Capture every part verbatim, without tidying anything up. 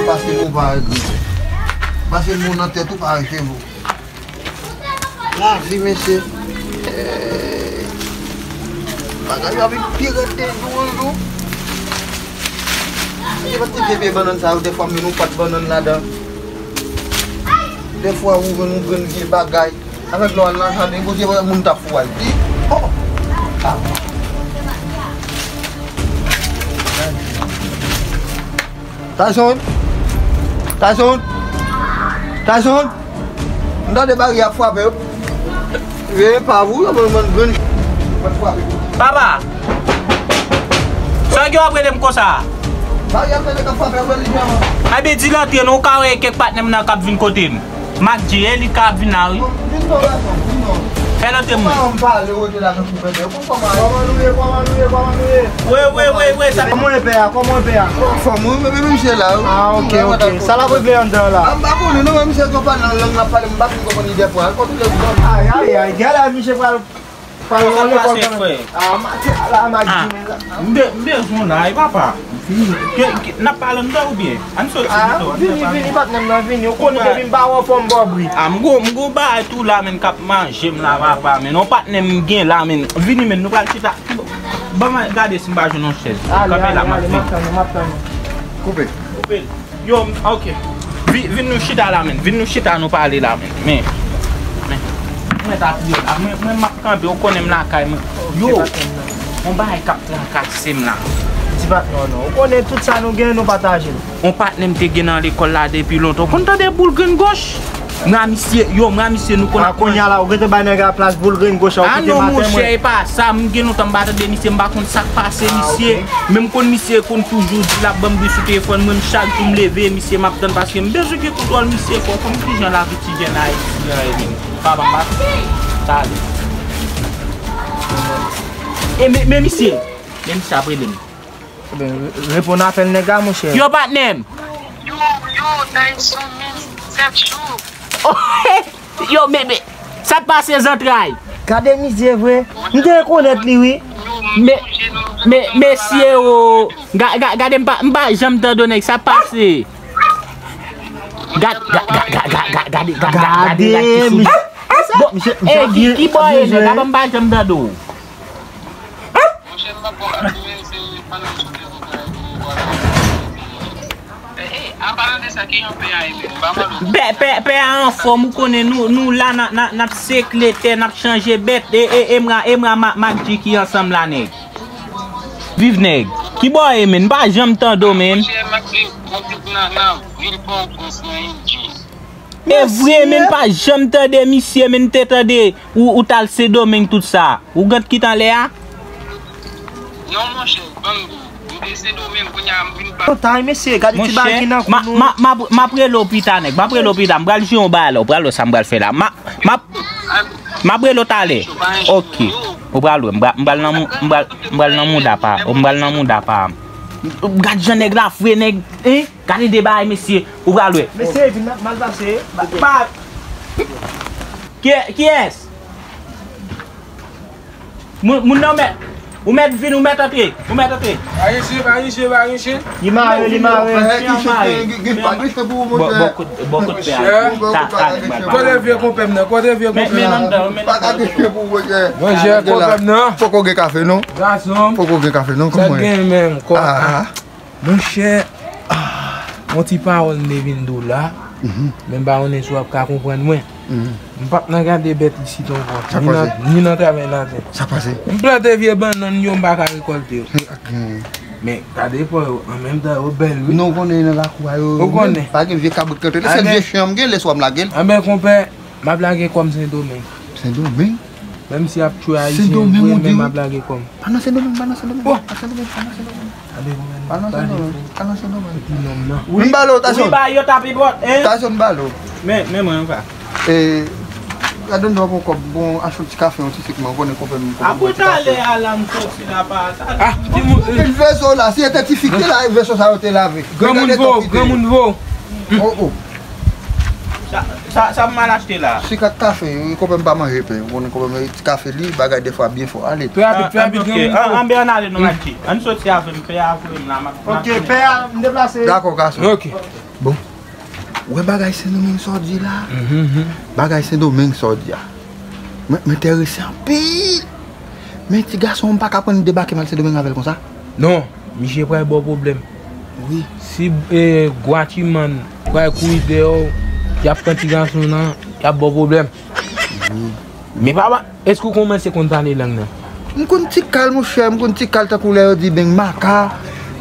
Pase mo pa regle. Pase mo nan tèt ou pa regle mo. Lavi, mesye. Eh, bagay yo ap pi rèd de jou an jou. Se pa ti vye, vye bannann sa yo, defwa m jwenn yon pat bannann ladan. Defwa ou jwenn yon grenn vye bagay. Avèk lè w al nan jaden, Bondye wè moun t ap fou al di. Oh! Ah. Tyson! Tyson! Tyson! M tande baryè ap frape. Veye pa vou, yo mwen mwen grenn. Mwen frape. Papa! Sa gen w ap rele m konsa? Baryè ap tande k ap frape, yo mwen li jèman. Ebyen, di l antre non, ou ka wè kèk patnè m nan k ap vin kote m. Mac G, e li k ap vin la, wi. Vin non, gason, vin non. Fè l antre, mwen. Kòman m pale, ou rete la, jan sou pèpè. Kòman nou ye, kòman nou ye, kòman nou ye? Wi, wi, wi, wi, sa. Kòman e pè a, kòman e pè a? Anfòm, wi, men, men, men, misye la, wi. Ah, ok, ok. Sa l ap regle anndan la? Ah, m pa konnen, non, men misye tou pale nan lang l ap pale, m pa fin konprann li dèfwa. Al kontwole, wi. Ay, ay, ay, gade la, misye pral, pral nan lekòl kanmenm. Ah, maten la, m ak Jimmy la. M be-, m bezwen w la, wi, papa. Ke, ke, n ap pale anndan oubyen? Ann soti pito, ann vini, vini, patnè m nan, vini. Ou konnen depi m pa wè w fò m ba w bri. Ah, m gon, m gon bagay tou la, men, k ap manje m la, papa, men. Non, patnè m gen la, men. Vini, men, nou pral chita. Ban mwen gade si m pa jwenn yon chèz. Ale, ale, ale, m ap tann ou, m ap tann ou. Koupe. Koupe l. Yo, ok. Vi-, vin nou chita la, men. Vin nou chita, nou pale la, men. Men, men, mwen ta priye la. Mwen, mwen, m ap kanpe, ou konnen m lakay mwen. Yo, yon bagay k ap trakase m la. Di patnè w non. Ou konnen tout sa nou gen, nou pataje l. Yon patnè m te gen nan lekòl la depi lontan. Ou konn tande boul grenn goch? Mwen a misye, yo, mwen a misye, nou konn. Ah, kounye a la, ou gentan bay nèg la plas boul grenn goch, ou kite maten mwen. Ah non, monchè, e pa sa, m gen lontan m pa tande misye, m pa konn sa k pase misye. Men m konn misye konn toujou di l ap ban m bri sou telefòn mwen, m chak jou m leve, misye m ap tann paske m bezwen gen kontwòl misye, fò w konn kijan lavi ti jèn Ayiti an ye menm. Papa m pa tande. E men, men misye, men misye ap rele m. Ebyen, re-, reponn apèl nèg la, monchè. Yo, patnè m. Yo, yo, Tyson, men, sèt jou. Yo, men, men, sa k pase zantray? Gade mizè vre. M te rekonèt li, wi. Men, men, mesye, o. Ga-, ga-, gade, m pa, m pa janm tande nèg, sa k pase? Gad, ga-, ga-, ga-, ga-, ga-, gade, ga-, ga-, gade, gade, gade, misye. Bon, misye, e, ki, ki bò e nèg, a, m pa janm tande w. Monchè, m pa kwè w ap di men se pandan m sou Facebook la epi ou pa la. Eh, eh, an palan de sa, ki jan pè a ye menm? M pa konn. Pè, pè, pè a anfòm, ou konnen nou, nou la, n a, n a, n ap sekle tè, n ap chanje bèt, e, e, e mwa, e mwa ma, Mac G ki ansanm la, nèg. Viv, nèg. Ki bò e, menn? M pa janm tande w, menn. Monchè, Mac G, Mac G nan, nan vil Pòtoprens, nan N G. E vre, men m pa janm tande misye, men m te tande ou, ou t al Sendomeng tout sa. Ou gad kit anlè a? Non, monchè, ban m di w. M te Sendomeng, kounye a m vin pa. Tay, mesye, gade ti bagay ki nan kou nou. Monchè, m a, m a, m ap rele w pita, nèg. M ap rele w pita. M pral jwe yon bagay la. Ou pral wè sa m pral fè la. M a, m ap, m ap rele w talè. Ok. Ou pral wè. M pral, m pral nan mou-, m pral, m pral nan mouda pa. M pral nan mouda pa. Gad jan nèg la fre, nèg. Hein? Gade de bagay, mesye. Ou pral wè. Mesye, vin nan mal pase. Ba, ba. Ki, kiyès? Moun, moun nan mèt. Ou mèt vin, ou mèt antre. Ou mèt antre. Pa gen chen, pa gen chen, pa gen chen. Li mare, li mare. Gen pa gen chen pou ou, monchè. Bò, bò kot, bò kot pè a. Sa, sa, sa. Kote vye konpè m nan? Kote vye konpè m nan? Men, men, men, pa ka gen chen pou ou, monchè. Monchè, konpè m nan. Poko gen kafe, non? Gason. Poko gen kafe, non? Sa gen menm, kò. Monchè, ah, yon ti pawòl m te vin di w la, men m pa konnen si w ap ka konprann mwen. M p ap nan gade bèt isit ankò, ni nan, ni nan travay latè. Sa pase? M plante vye bannann yo, m pa ka rekòlte yo. Men gade pò yo, an menm tan yo bèl, wi. Non, ou konnen nan lakou a yo, ou konnen. Pa gen vye kabrit k antre, se vye chen an m gen, lè swa m lage l. Anben, konpè, m ap lage kò m Sendomeng. Sendomeng? Menm si y ap tchwe Ayisyen vre, men m ap lage kò m. Pa nan Sendomeng, pa nan Sendomeng, pa nan Sendomeng, pa nan Sendomeng. Pa nan Sendomeng, pa nan Sendomeng. Epi nonm nan. Wi, m ba l ou, Tyson. Wi, ba yo tape pòt, hein? Tyson, m ba l ou. Men, men mwen, anka. E, gade m dwe pran kòb, bon, achte yon ti kafe, yon ti sik, men ou konnen konpè m, konpè m. Apre talè a la, m soti la, pa talè. Ah, timoun. Veso la, si se te ti fik te la, veso sa yo te lave. Granmoun vo, granmoun vo. Oh, oh. Sa, sa, sa m al achte la. Sik ak kafe, wi, konpè m pa manje pen. Ou konnen konpè m, ti kafe li, bagay defwa byen fò. Ale. Trè rapid, trè rapid, granmoun. Anben, ann ale non, Mac G. Ann soti avè m, pè a voye m la, m ap. Ok, pè a, m deplase. Dakò, gason. Ok. Bon, ou wè bagay Sendomeng sa w di la? Bagay Sendomeng sa w di a. Mwen, mwen enterese anpil. Men ti gason, m pa ka pran l debake m al Sendomeng avè l konsa. Non, misye pral ba w pwoblèm. Wi. Si e, Guachiman pral kouri dèyè w, y ap pran ti gason nan, y ap ba w pwoblèm. Wi. Men papa, èske w kòmanse konn pale lang nan? M konn ti kal, monchè, m konn ti kal tankou lè yo di beng maka,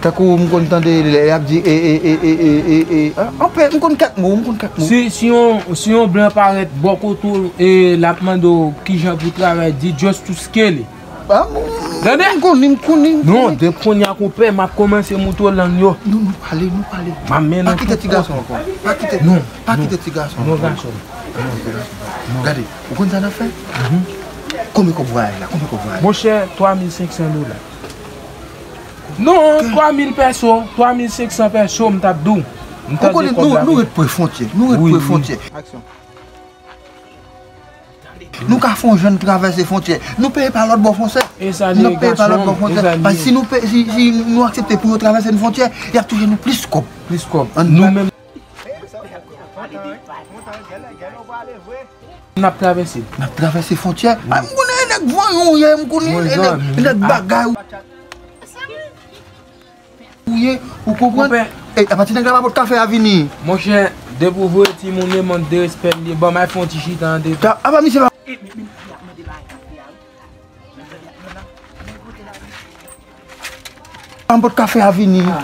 tankou m konn tande lè y ap di e, e, e, e, e, e, e, a, anpè, m konn kèk mo, m konn kèk mo. Si, si yon, si yon blan parèt bò kote w e l ap mande w kijan pou travay, di just to scale. Ah, m, tande? M konnen, m konnen, m konnen. Non, de kounye a konpè, m ap kòmanse moutre w lang yo. Non, nou pale, nou pale. M ap mennen. Pa kite ti gason ankò. Pa kite, non, pa kite ti gason ankò. Non, gason. Gade, ou konn sa n ap fè? Konbyen kòb vwayaj la? Konbyen kòb vwayaj? Monchè, twa mil senk san dola. Non, twa mil pèso, twa mil senk san pèso, m t ap di w. M tande kòb la. Nou ret pre fwontyè, nou ret pre fwontyè. Aksyon. Nou ka fè yon jèn travèse fwontyè. Nou peye pa lòt bò fwontyè. N ap peye pa lòt bò fwontyè. Paske si nou pe, si, si nou aksepte pou yo travèse n fwontyè, y ap touche nou plis kòb. Plis kòb. Nou menm. N ap travèse. N ap travèse fwontyè. A, m konnen nèg vanyan w ye, m konnen nèg, nèg bagay ou ye, ou konprann? Konpè. E, apa ti nèg la pa pot kafe a vini? Monchè, depi w voye timoun nan mond de respè li ye, ban m al fè yon ti chita an devan. Apa misye pa An pot kafe a vini. Ann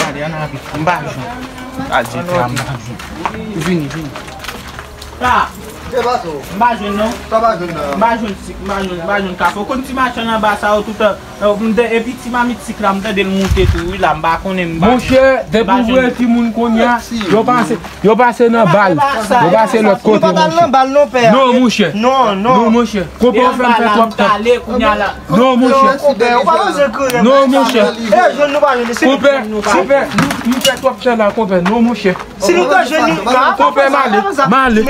ale, ann ale. M pa jwenn. Al di frè m pa jwenn. Vini, vini. Sa. M pa jwenn non. Sa pa jwenn non. M pa jwenn sik, m pa jwenn, m pa jwenn kafe. Ou konn ti machann anba sa yo tout, eh, m te, epi ti mamit sik la, m tande l moute tou, wi, la, m pa konnen, m pa jwenn. Monchè, depi w voye timoun kounye a, yo pase, yo pase nan bal. Yo pase lòt kote, monchè. Non, monchè. Non, non. Non, monchè. Konpè, w fè m fè twòp tan. Non, monchè. Non, monchè. Konpè, konpè, nou, nou fè twòp tan la, konpè. Non, monchè. Si nou ta jwenn nou ka. Konpè, m ale, m ale.